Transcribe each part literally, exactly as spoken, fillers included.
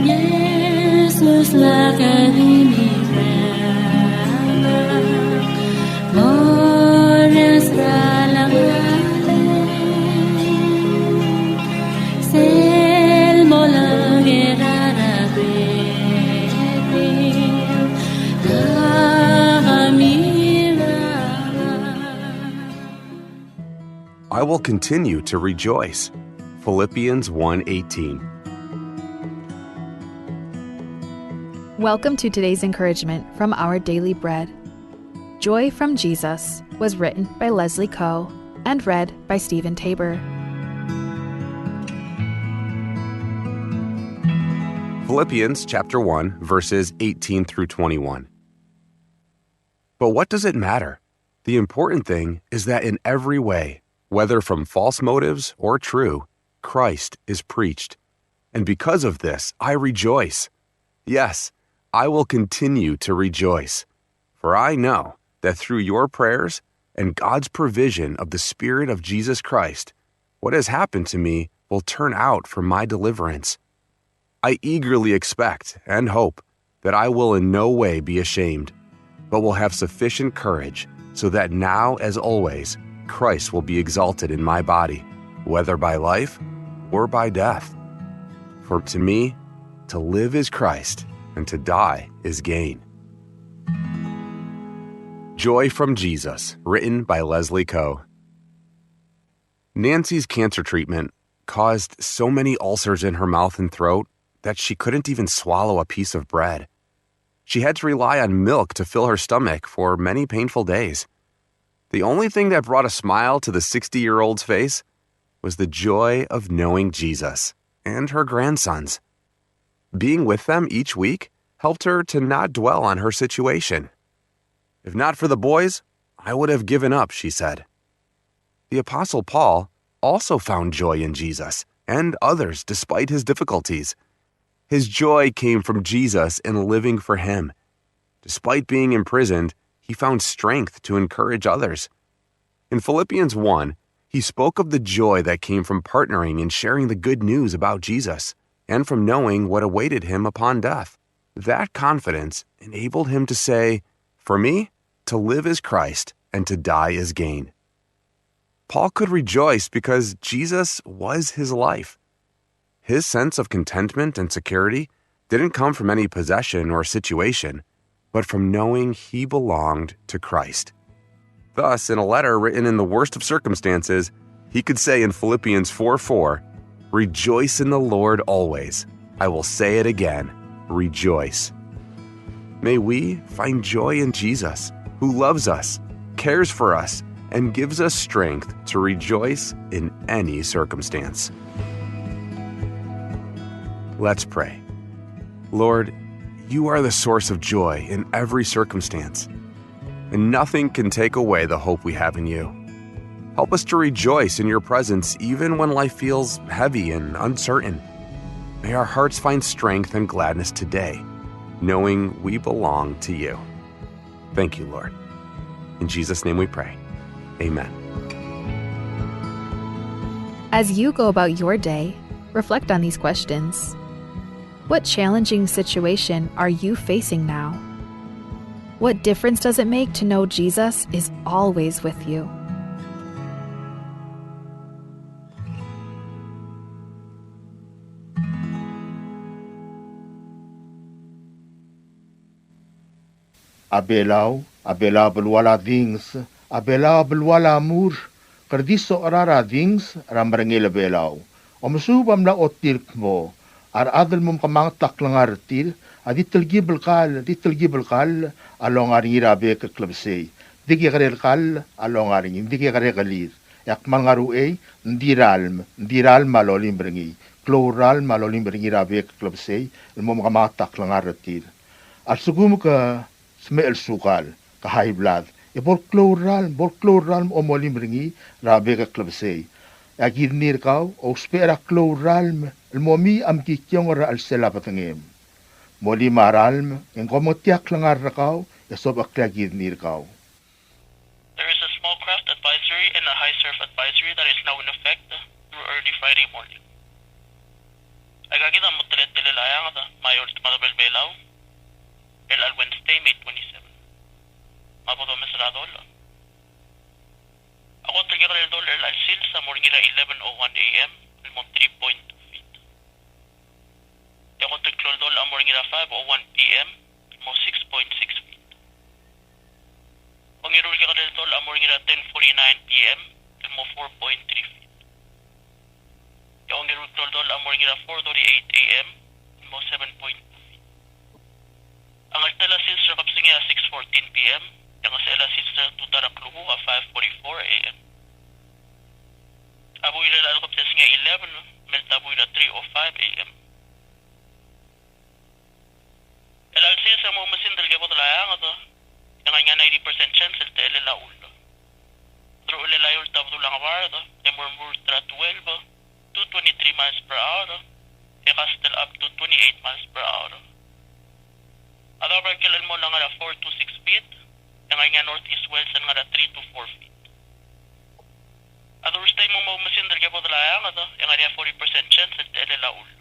Jesus lak a di mirrau, Moras er a Langale, sel mo lak er a Redeemer, kami er a I will continue to rejoice. Philippians one eighteen. Welcome to today's encouragement from Our Daily Bread. Joy from Jesus was written by Leslie Koh and read by Stephen Tabor. Philippians chapter one, verses eighteen through twenty-one. But what does it matter? The important thing is that in every way, whether from false motives or true, Christ is preached. And because of this, I rejoice. Yes, I will continue to rejoice. For I know that through your prayers and God's provision of the Spirit of Jesus Christ, what has happened to me will turn out for my deliverance. I eagerly expect and hope that I will in no way be ashamed, but will have sufficient courage, so that now, as always, Christ will be exalted in my body, whether by life or by death. For to me, to live is Christ, and to die is gain. Joy from Jesus, written by Leslie Koh. Nancy's cancer treatment caused so many ulcers in her mouth and throat that she couldn't even swallow a piece of bread. She had to rely on milk to fill her stomach for many painful days. The only thing that brought a smile to the sixty-year-old's face was the joy of knowing Jesus and her grandsons. Being with them each week helped her to not dwell on her situation. "If not for the boys, I would have given up," she said. The Apostle Paul also found joy in Jesus and others despite his difficulties. His joy came from Jesus and living for him. Despite being imprisoned, he found strength to encourage others. In Philippians one, he spoke of the joy that came from partnering and sharing the good news about Jesus and from knowing what awaited him upon death. That confidence enabled him to say, "For me, to live is Christ, and to die is gain." Paul could rejoice because Jesus was his life. His sense of contentment and security didn't come from any possession or situation, but from knowing he belonged to Christ. Thus, in a letter written in the worst of circumstances, he could say in Philippians four four, "Rejoice in the Lord always. I will say it again, rejoice." May we find joy in Jesus, who loves us, cares for us, and gives us strength to rejoice in any circumstance. Let's pray. Lord, you are the source of joy in every circumstance, and nothing can take away the hope we have in you. Help us to rejoice in your presence even when life feels heavy and uncertain. May our hearts find strength and gladness today, knowing we belong to you. Thank you, Lord. In Jesus' name we pray. Amen. As you go about your day, reflect on these questions. What challenging situation are you facing now? What difference does it make to know Jesus is always with you? A Belau, a Belau a belual a dinges, a Belau a belual a mur, ke di socher a dinges er a merengel a Belau. Omesuub a mla ochotii el kmo a rechad el mo mekemanget a klengar er tir a di telkib el kall, di telkib el kall a longa er ngii er a bek el klebesei. Di kekerei el kall a longa er ngii, di kekerei a kelir. E a kmal ngar er a uchei, ng di ralm, ng di ralm a lolim er ngii. Klou el ralm a lolim er ngii er a bek el klebesei el mo mekemanget a klengar er tir. A lsekum ke smecher el sukal, ke high blood, e bo el klou el ralm, bo el klou el ralm a molim er ngii er a bek el klebesei. E a kidney er kau a ousbech er a klou el ralm el mo mei a mekikiongel er a chelsel a bedengem. Molim a ralm e ng mo mengetakl a klengar er kau e sobechekl a kidney er kau. There is a small craft advisory and a high surf advisory that is now in effect through early Friday morning. Ka kid a mo teletelel a eanged me a eolt me a debel Belau er chelecha el Wednesday, May twenty-seven. Me a bo domes er a dolech. A kot el kekerei el dolech er chelecha el sils a mo er ngii er a eleven oh one A M el mo three point two feet. E a kot el klou el dolech a mo er ngii er a five oh one P M el mo six point six feet. Ongeru el kekerei el dolech a mo er ngii er a ten forty-nine P M el mo four point three feet. E ongeru el klou el dolech a mo er ngii er a four thirty-eight A M el mo seven point two feet. A ngeltel a sils er a kebesengei a six fourteen P M, e a ngesechel a sils er a tutau er a klukuk a five forty-four A M. A buil er chelecha el kebesengei a eleven, me leta buil er a three oh five A M. Chelecha el sils e ng mo oumesingd el kebodel a eanged, e ng ngar er ngii a ninety percent chance el techellel a chull. A deruchellel a eolt a bedul a ngebard e mo remurt er a twelve to twenty-three miles per hour, e gust el up to twenty-eight miles per hour. A daob er a ikrel chelmoll a ngar er a four to six feet, e ng ngar er ngii a northeast swells el ngar er a three to four feet. A Thursday e ng mo oumesingd el kebodel a eanged, e ng ngar er ngii a forty percent chance el techellel a chull.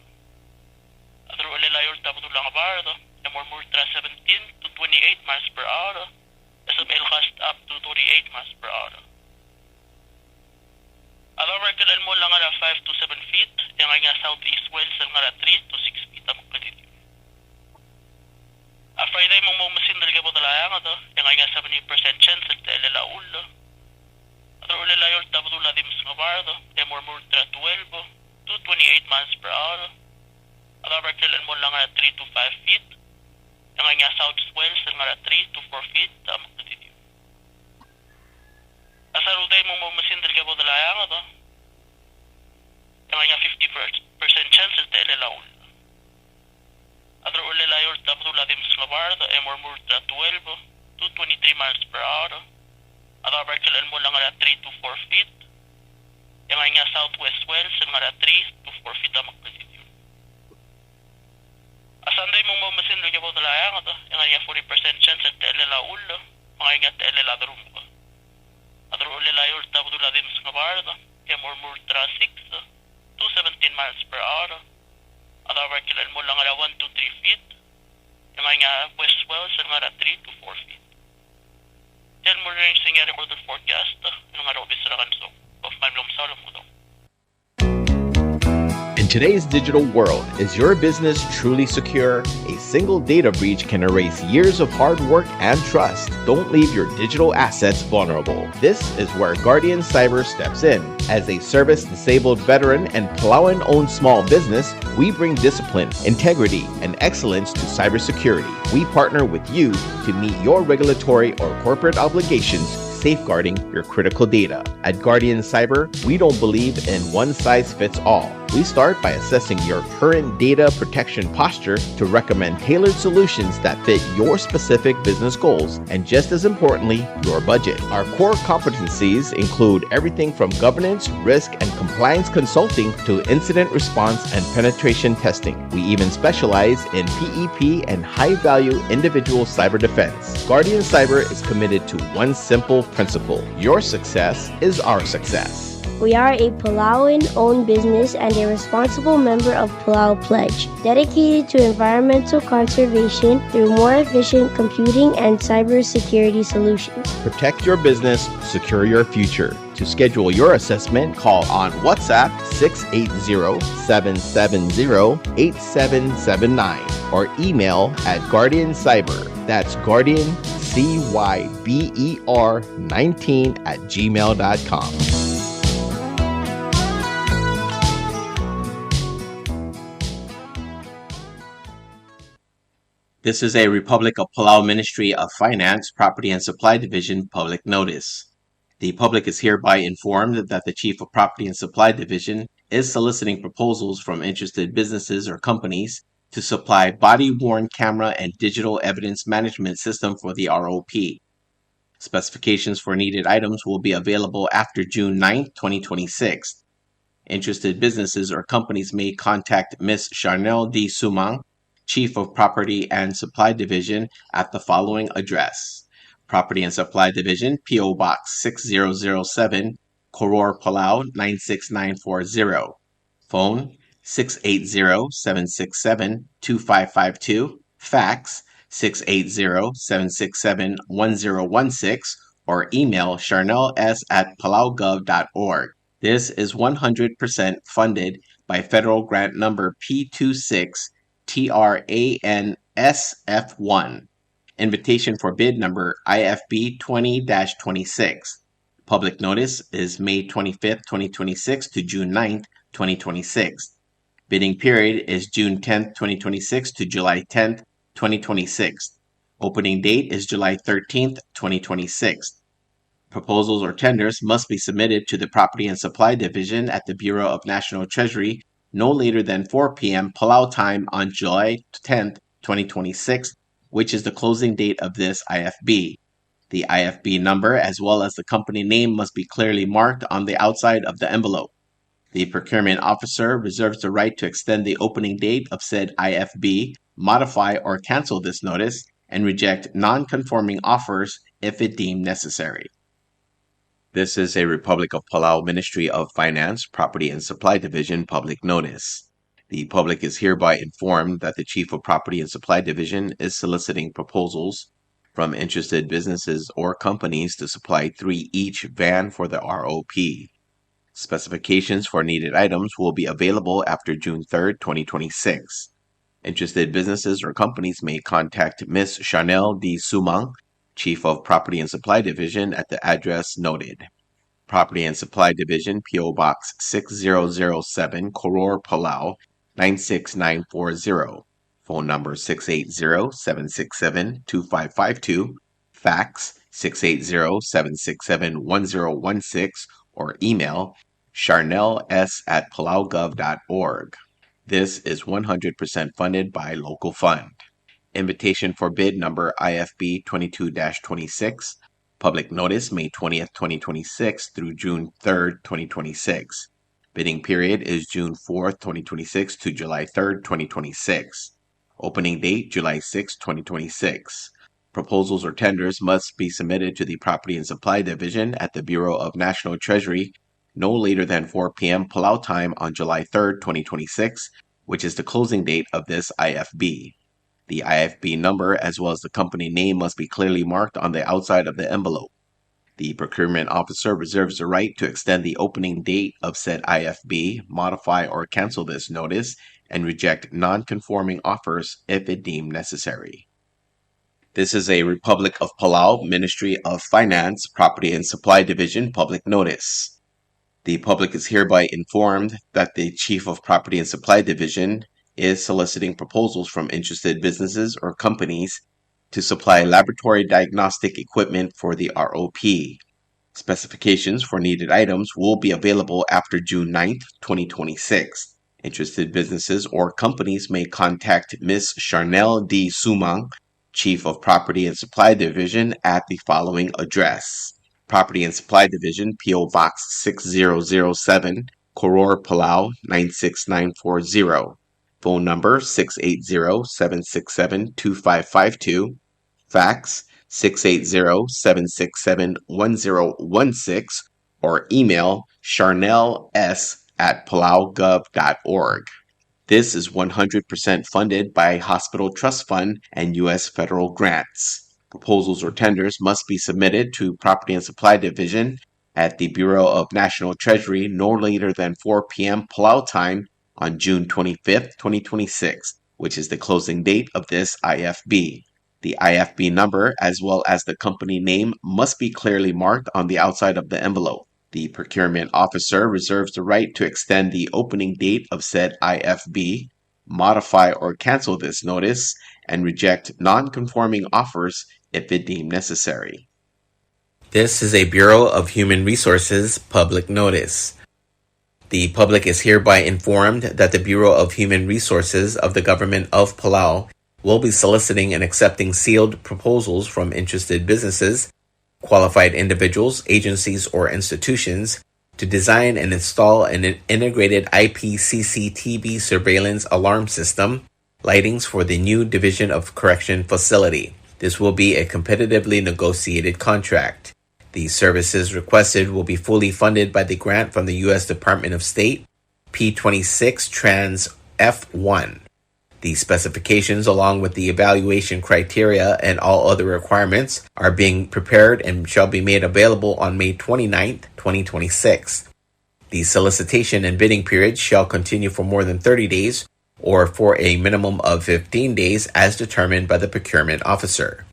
A deruchellel a eolt a bedul a ngebard e mo remurt er a seventeen to twenty-eight miles per hour, e sebechel gust up to thirty-eight miles per hour. A daob er a ikrel chelmoll a ngar er a five to seven feet, e ng ngar er ngii a southeast swells el ngar er a three to six feet a mekletitud. A Friday e ng mo oumesingd el kebodel a eanged, e ng ngar er ngii a seventy percent chance el techellel a chull. A deruchellel a eolt a bedul a dimes ngebard e mo remurt er a twelve to twenty-eight miles per hour. A daob er a ikrel chelmoll a ngar er a three to five feet, e ng ngar er ngii a south swells el ngar er a three to four feet a mekletitud. A Saturday e ng mo oumesingd el kebodel a eanged, e ng ngar er ngii a fifty percent chance el techellel a chull. A deruchellel a eolt a bedul a dimes ngebard e mo remurt er a twelve to twenty-three miles per hour. A daob er a ikrel chelmoll a ngar er a three to four feet, e ng ngar er ngii a southwest swells el ngar er a three to four feet a mekletitud. A Sunday e ng mo oumesingd el kebodel a eanged, e ng ngar er ngii a forty percent chance el techellel a chull, me ng ngar er ngii a techellel a derumk. A deruchellel a eolt a bedul a dimes ngebard e mo remurt er a six to seventeen miles per hour. A daob er a ikrel chelmoll a ngar er a one to three feet, e ng ngar er ngii a west swells el ngar er a three to four feet. Tia el mo er ngii a recorded forecast el ngar er a obis er a Kansok. Of my mlo mesaul e mengudong. In today's digital world, is your business truly secure? A single data breach can erase years of hard work and trust. Don't leave your digital assets vulnerable. This is where Guardian Cyber steps in. As a service-disabled veteran and Palauan-owned small business, we bring discipline, integrity, and excellence to cybersecurity. We partner with you to meet your regulatory or corporate obligations, safeguarding your critical data. At Guardian Cyber, we don't believe in one size fits all. We start by assessing your current data protection posture to recommend tailored solutions that fit your specific business goals and, just as importantly, your budget. Our core competencies include everything from governance, risk, and compliance consulting to incident response and penetration testing. We even specialize in P E P and high-value individual cyber defense. Guardian Cyber is committed to one simple principle: your success is our success. We are a Palauan-owned business and a responsible member of Palau Pledge, dedicated to environmental conservation through more efficient computing and cybersecurity solutions. Protect your business, secure your future. To schedule your assessment, call on WhatsApp six eight zero, seven seven zero, eight seven seven nine or email at Guardian Cyber. That's Guardian C Y B E R nineteen at gmail dot com. This is a Republic of Palau Ministry of Finance, Property and Supply Division public notice. The public is hereby informed that the Chief of Property and Supply Division is soliciting proposals from interested businesses or companies to supply body-worn camera and digital evidence management system for the R O P. Specifications for needed items will be available after June ninth, twenty twenty-six. Interested businesses or companies may contact Miss Charnel D. Sumang, Chief of Property and Supply Division, at the following address: Property and Supply Division, P O Box six zero zero seven, Koror, Palau nine six nine four zero. Phone six eight zero, seven six seven, two five five two, fax six eight zero, seven six seven, one zero one six, or email charnels at palaugov dot org. This is one hundred percent funded by federal grant number P two six T R A N S F one. Invitation for bid number I F B twenty dash twenty-six. Public notice is May twenty-fifth, twenty twenty-six to June ninth, twenty twenty-six. Bidding period is June tenth, twenty twenty-six to July tenth, twenty twenty-six. Opening date is July thirteenth, twenty twenty-six. Proposals or tenders must be submitted to the Property and Supply Division at the Bureau of National Treasury no later than four p.m. Palau time on July tenth, twenty twenty-six, which is the closing date of this I F B. The I F B number as well as the company name must be clearly marked on the outside of the envelope. The procurement officer reserves the right to extend the opening date of said I F B, modify or cancel this notice, and reject non-conforming offers if it deemed necessary. This is a Republic of Palau Ministry of Finance, Property and Supply Division public notice. The public is hereby informed that the Chief of Property and Supply Division is soliciting proposals from interested businesses or companies to supply three each van for the R O P. Specifications for needed items will be available after June third, twenty twenty-six. Interested businesses or companies may contact Miss Chanel D. Sumang, Chief of Property and Supply Division, at the address noted. Property and Supply Division, P O Box six zero zero seven, Koror, Palau, nine six nine four zero. Phone number six eight zero, seven six seven, two five five two, fax six eight zero, seven six seven, one zero one six, or email charnels at palaugov dot org. This is one hundred percent funded by local fund. Invitation for bid number I F B twenty-two dash twenty-six. Public notice, May twentieth, twenty twenty-six through June third, twenty twenty-six. Bidding period is June fourth, twenty twenty-six to July third, twenty twenty-six. Opening date, July sixth, twenty twenty-six. Proposals or tenders must be submitted to the Property and Supply Division at the Bureau of National Treasury no later than four p.m. Palau time on July third, twenty twenty-six, which is the closing date of this I F B. The I F B number as well as the company name must be clearly marked on the outside of the envelope. The procurement officer reserves the right to extend the opening date of said I F B, modify or cancel this notice, and reject non-conforming offers if it deemed necessary. This is a Republic of Palau Ministry of Finance, Property and Supply Division public notice. The public is hereby informed that the Chief of Property and Supply Division is soliciting proposals from interested businesses or companies to supply laboratory diagnostic equipment for the R O P. Specifications for needed items will be available after June ninth, twenty twenty-six. Interested businesses or companies may contact Miss Charnel D. Sumang, Chief of Property and Supply Division, at the following address: Property and Supply Division, P O Box six zero zero seven, Koror, Palau, nine six nine four zero. Phone number six eight zero, seven six seven, two five five two. Fax six eight zero, seven six seven, one zero one six, or email charnels at palaugov dot org. This is one hundred percent funded by Hospital Trust Fund and U S federal grants. Proposals or tenders must be submitted to Property and Supply Division at the Bureau of National Treasury no later than four p.m. Palau time on June twenty-fifth, twenty twenty-six, which is the closing date of this I F B. The I F B number, as well as the company name, must be clearly marked on the outside of the envelope. The procurement officer reserves the right to extend the opening date of said I F B, modify or cancel this notice, and reject non-conforming offers if it deemed necessary. This is a Bureau of Human Resources public notice. The public is hereby informed that the Bureau of Human Resources of the Government of Palau will be soliciting and accepting sealed proposals from interested businesses, qualified individuals, agencies, or institutions to design and install an in-, integrated I P C C T V surveillance alarm system, lightings for the new Division of Correction facility. This will be a competitively negotiated contract. The services requested will be fully funded by the grant from the U S Department of State, P twenty-six Trans F one. The specifications, along with the evaluation criteria and all other requirements, are being prepared and shall be made available on May twenty-ninth, twenty twenty-six. The solicitation and bidding period shall continue for more than thirty days or for a minimum of fifteen days as determined by the procurement officer.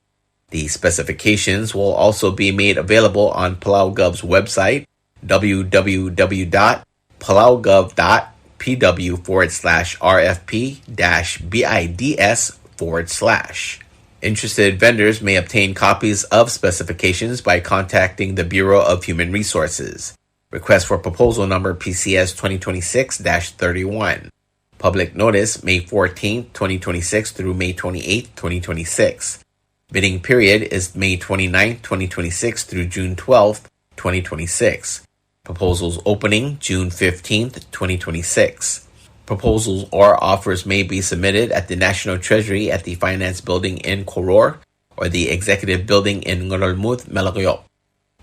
The specifications will also be made available on PalauGov's website, w w w dot palaugov dot p w forward slash r f p dash bids forward slash. Interested vendors may obtain copies of specifications by contacting the Bureau of Human Resources. Request for proposal number P C S twenty twenty-six dash thirty-one. Public notice, May fourteenth, twenty twenty-six through May twenty-eighth, twenty twenty-six. Bidding period is May twenty-ninth, twenty twenty-six through June twelfth, twenty twenty-six. Proposals opening June fifteenth, twenty twenty-six. Proposals or offers may be submitted at the National Treasury at the Finance Building in Koror or the Executive Building in Ngerulmud, Melekeok.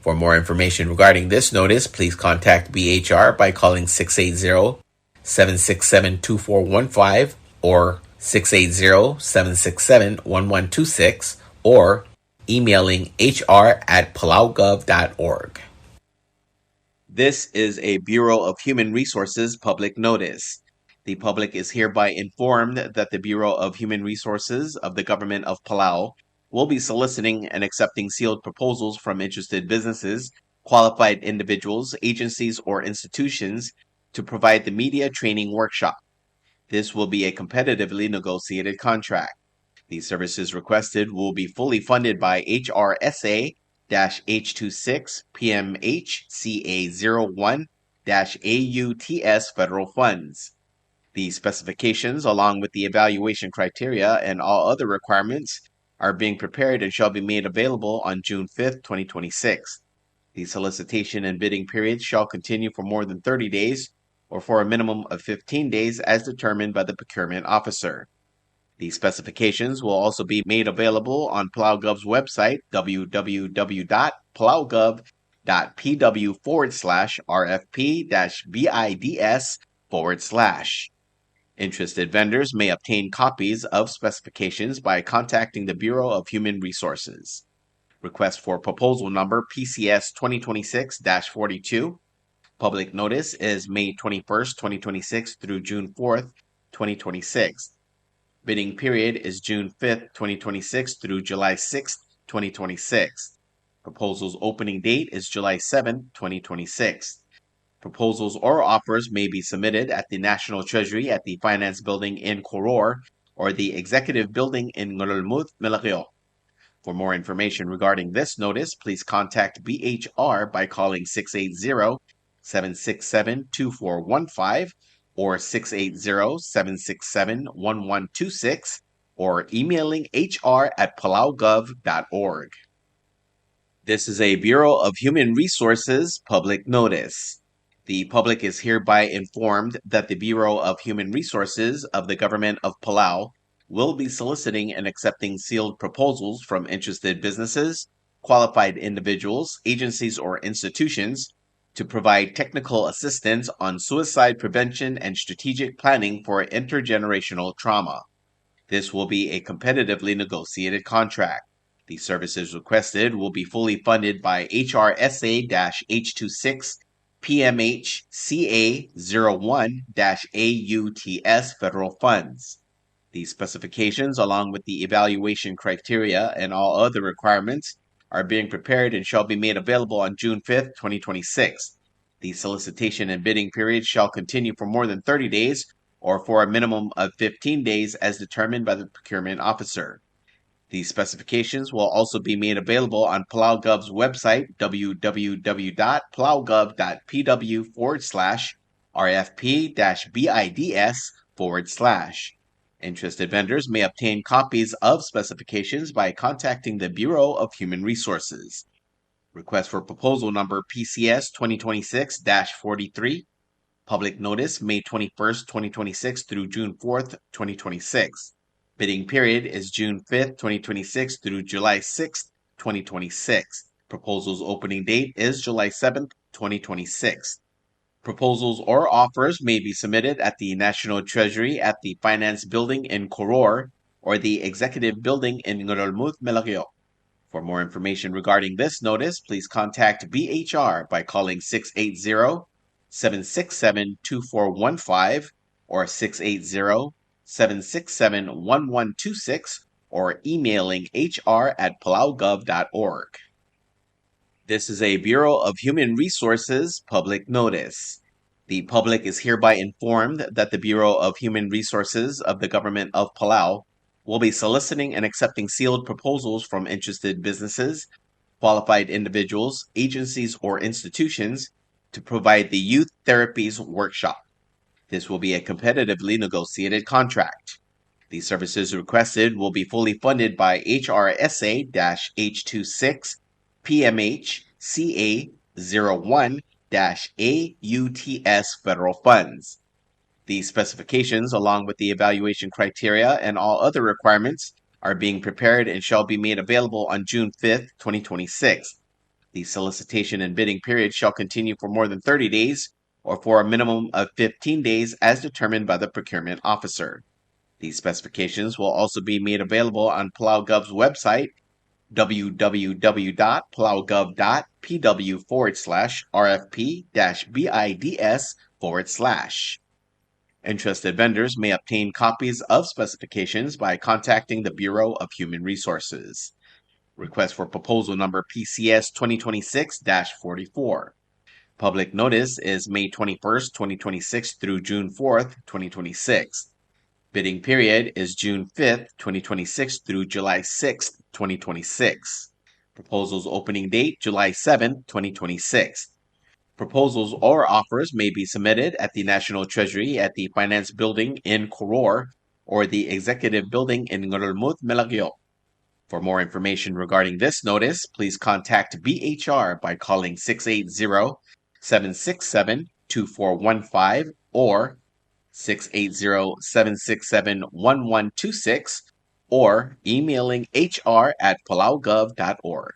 For more information regarding this notice, please contact B H R by calling six eight zero, seven six seven, two four one five or six eight zero, seven six seven, one one two six or emailing h r at palaugov dot org. This is a Bureau of Human Resources public notice. The public is hereby informed that the Bureau of Human Resources of the Government of Palau will be soliciting and accepting sealed proposals from interested businesses, qualified individuals, agencies, or institutions to provide the media training workshop. This will be a competitively negotiated contract. The services requested will be fully funded by H R S A dash H two six P M H C A zero one dash A U T S federal funds. The specifications, along with the evaluation criteria and all other requirements, are being prepared and shall be made available on June fifth, twenty twenty-six. The solicitation and bidding periods shall continue for more than thirty days or for a minimum of fifteen days as determined by the procurement officer. The specifications will also be made available on PalauGov's website, w w w dot palaugov dot p w forward slash r f p dash bids forward slash. Interested vendors may obtain copies of specifications by contacting the Bureau of Human Resources. Request for proposal number P C S twenty twenty-six dash forty-two. Public notice is May twenty-first, twenty twenty-six through June fourth, twenty twenty-six. Bidding period is June fifth, twenty twenty-six through July sixth, twenty twenty-six. Proposals opening date is July seventh, twenty twenty-six. Proposals or offers may be submitted at the National Treasury at the Finance Building in Koror or the Executive Building in Ngerulmud, Melekeok. For more information regarding this notice, please contact B H R by calling six eight zero, seven six seven, two four one five or six eight zero, seven six seven, one one two six or emailing h r at palaugov dot org. This is a Bureau of Human Resources public notice. The public is hereby informed that the Bureau of Human Resources of the Government of Palau will be soliciting and accepting sealed proposals from interested businesses, qualified individuals, agencies, or institutions to provide technical assistance on suicide prevention and strategic planning for intergenerational trauma. This will be a competitively negotiated contract. The services requested will be fully funded by H R S A dash H two six P M H C A zero one dash A U T S federal funds. The specifications, along with the evaluation criteria and all other requirements, are being prepared and shall be made available on June fifth, twenty twenty-six. The solicitation and bidding period shall continue for more than thirty days or for a minimum of fifteen days as determined by the procurement officer. The specifications will also be made available on PalauGov's website, w w w dot palaugov dot p w forward slash r f p dash bids forward slash. Interested vendors may obtain copies of specifications by contacting the Bureau of Human Resources. Request for proposal number P C S twenty twenty-six dash forty-three. Public notice, May twenty-first, twenty twenty-six through June fourth, twenty twenty-six. Bidding period is June fifth, twenty twenty-six through July sixth, twenty twenty-six. Proposals opening date is July seventh, twenty twenty-six. Proposals or offers may be submitted at the National Treasury at the Finance Building in Koror or the Executive Building in Ngerulmud, Melekeok. For more information regarding this notice, please contact B H R by calling six eight zero, seven six seven, two four one five or six eight zero, seven six seven, one one two six or emailing H R at palaugov dot org. This is a Bureau of Human Resources public notice. The public is hereby informed that the Bureau of Human Resources of the Government of Palau will be soliciting and accepting sealed proposals from interested businesses, qualified individuals, agencies, or institutions to provide the Youth Therapies Workshop. This will be a competitively negotiated contract. The services requested will be fully funded by H R S A dash H two six P M H C A zero one dash A U T S federal funds. The specifications, along with the evaluation criteria and all other requirements, are being prepared and shall be made available on June fifth, twenty twenty-six. The solicitation and bidding period shall continue for more than thirty days or for a minimum of fifteen days as determined by the procurement officer. These specifications will also be made available on PalauGov's website, W W W dot palaugov dot P W forward slash R F P dash B I D S forward slash. Interested vendors may obtain copies of specifications by contacting the Bureau of Human Resources. Request for proposal number P C S twenty twenty-six dash forty-four. Public notice is May twenty-first, twenty twenty-six through June fourth, twenty twenty-six. Bidding period is June fifth, twenty twenty-six through July sixth, twenty twenty-six. Proposals opening date, July seventh, twenty twenty-six. Proposals or offers may be submitted at the National Treasury at the Finance Building in Koror or the Executive Building in Ngerulmud, Melekeok. For more information regarding this notice, please contact B H R by calling six eight zero, seven six seven, two four one five or six eight zero, seven six seven, one one two six or emailing H R at palaugov dot org.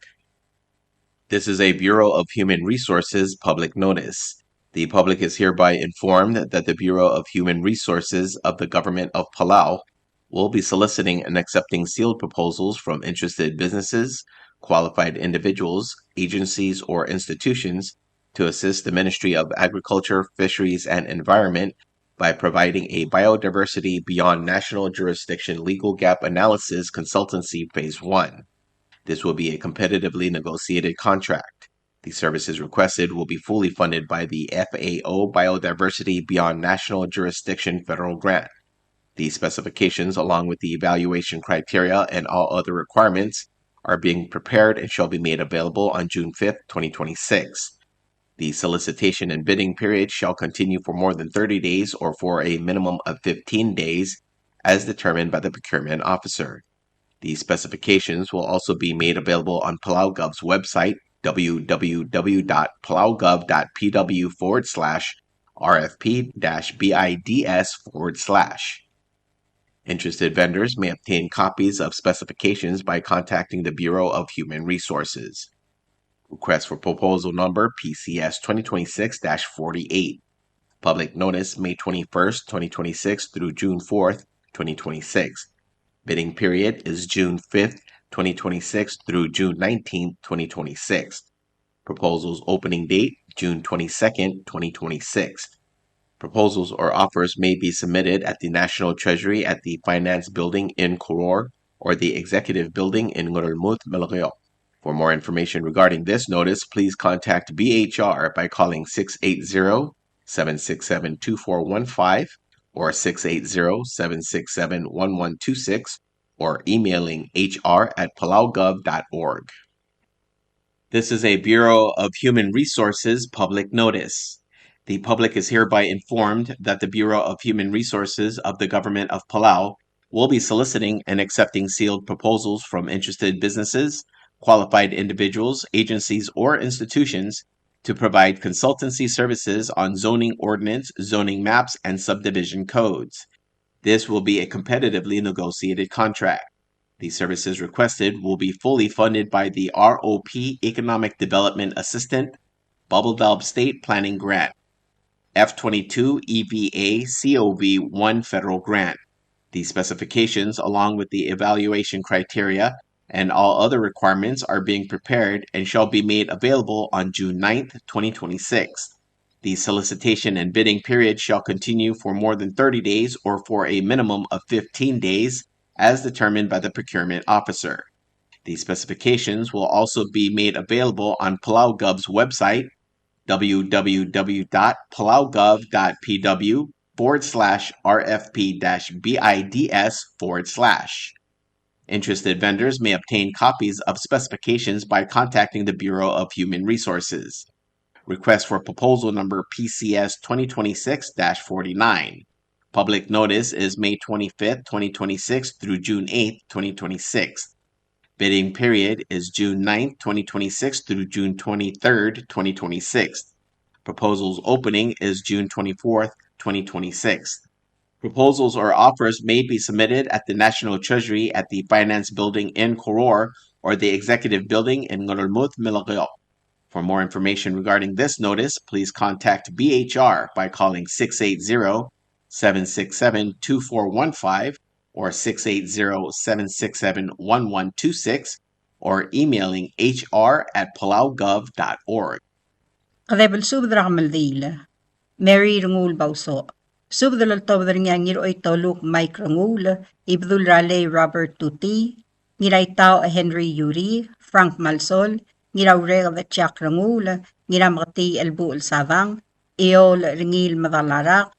This is a Bureau of Human Resources public notice. The public is hereby informed that the Bureau of Human Resources of the Government of Palau will be soliciting and accepting sealed proposals from interested businesses, qualified individuals, agencies, or institutions to assist the Ministry of Agriculture, Fisheries, and Environment by providing a biodiversity beyond national jurisdiction legal gap analysis consultancy phase one. This will be a competitively negotiated contract. The services requested will be fully funded by the F A O Biodiversity Beyond National Jurisdiction federal grant. The specifications, along with the evaluation criteria and all other requirements, are being prepared and shall be made available on June fifth, twenty twenty-six. The solicitation and bidding period shall continue for more than thirty days or for a minimum of fifteen days as determined by the procurement officer. The specifications will also be made available on PalauGov's website, W W W dot palaugov dot P W forward slash R F P dash B I D S forward slash. Interested vendors may obtain copies of specifications by contacting the Bureau of Human Resources. Request for proposal number P C S twenty twenty-six dash forty-eight. Public notice, May twenty-first, twenty twenty-six through June fourth, twenty twenty-six. Bidding period is June fifth, twenty twenty-six through June nineteenth, twenty twenty-six. Proposals opening date, June twenty-second, twenty twenty-six. Proposals or offers may be submitted at the National Treasury at the Finance Building in Koror or the Executive Building in Ngerulmud, Melekeok. For more information regarding this notice, please contact B H R by calling six eight zero, seven six seven, two four one five or six eight zero, seven six seven, one one two six or emailing H R at palaugov dot org. This is a Bureau of Human Resources public notice. The public is hereby informed that the Bureau of Human Resources of the Government of Palau will be soliciting and accepting sealed proposals from interested businesses, qualified individuals, agencies, or institutions to provide consultancy services on zoning ordinance, zoning maps, and subdivision codes. This will be a competitively negotiated contract. The services requested will be fully funded by the R O P Economic Development Assistant, Babeldaob State Planning Grant. F twenty-two E V A C O V one federal grant. The specifications, along with the evaluation criteria and all other requirements, are being prepared and shall be made available on June ninth, twenty twenty-six. The solicitation and bidding period shall continue for more than thirty days or for a minimum of fifteen days as determined by the procurement officer. The specifications will also be made available on Palau Gov's website, w w w dot palaugov dot p w forward slash r f p dash bids forward slash. Interested vendors may obtain copies of specifications by contacting the Bureau of Human Resources. Request for proposal number P C S twenty twenty-six dash forty-nine. Public notice is May twenty-fifth, twenty twenty-six through June eighth, twenty twenty-six. Bidding period is June ninth, twenty twenty-six through June twenty-third, twenty twenty-six. Proposals opening is June twenty-fourth, twenty twenty-six. Proposals or offers may be submitted at the National Treasury at the Finance Building in Koror or the Executive Building in Ngerulmud, Melekeok. For more information regarding this notice, please contact B H R by calling six eight zero, seven six seven, two four one five or six eight zero, seven six seven, one one two six or emailing H R at palaugov dot org. Kede belsubed er a kemeldiil. Mary Renguul Bausoch. Subed el oltobed er ngii a Ngiraoitoluk Mike Renguul, Ibedul er a Lei Robert Tuti, Ngiraitau Henry Yuri, Frank Malsol, Ngiraureked Jack Renguul, Ngirameketii Elbuchel Sadang, Eol Rengiil Medalarak,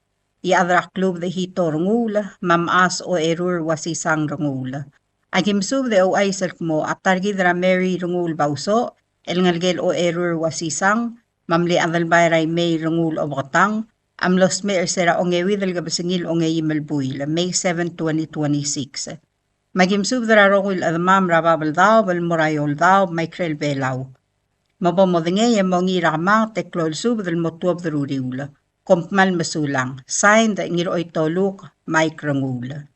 Iechad er a Klub Dechito Renguul, me a Mechas Ocherur Uasisang Renguul. Aki mesubed e ouchais el kmo a ta er kid er a Mary Renguul Bausoch el ngelekel Ocherur Uasisang, me a mle Adelbai er a Imei Renguul Obeketang, a mlo smecher er se er a ongeuid el kebesengil ongeim el buil, May seven, twenty twenty-six. Me aki mesubed er a rokui el chedemam er a Babeldaob el mo er a Eouldaob me a ikrel Belau. Me bo modengei e mongiil er a kemanget e klou el subed el mo tuobed er a uriul. Kom kmal mesulang. Signed, Ngiraoitoluk Mike Renguul.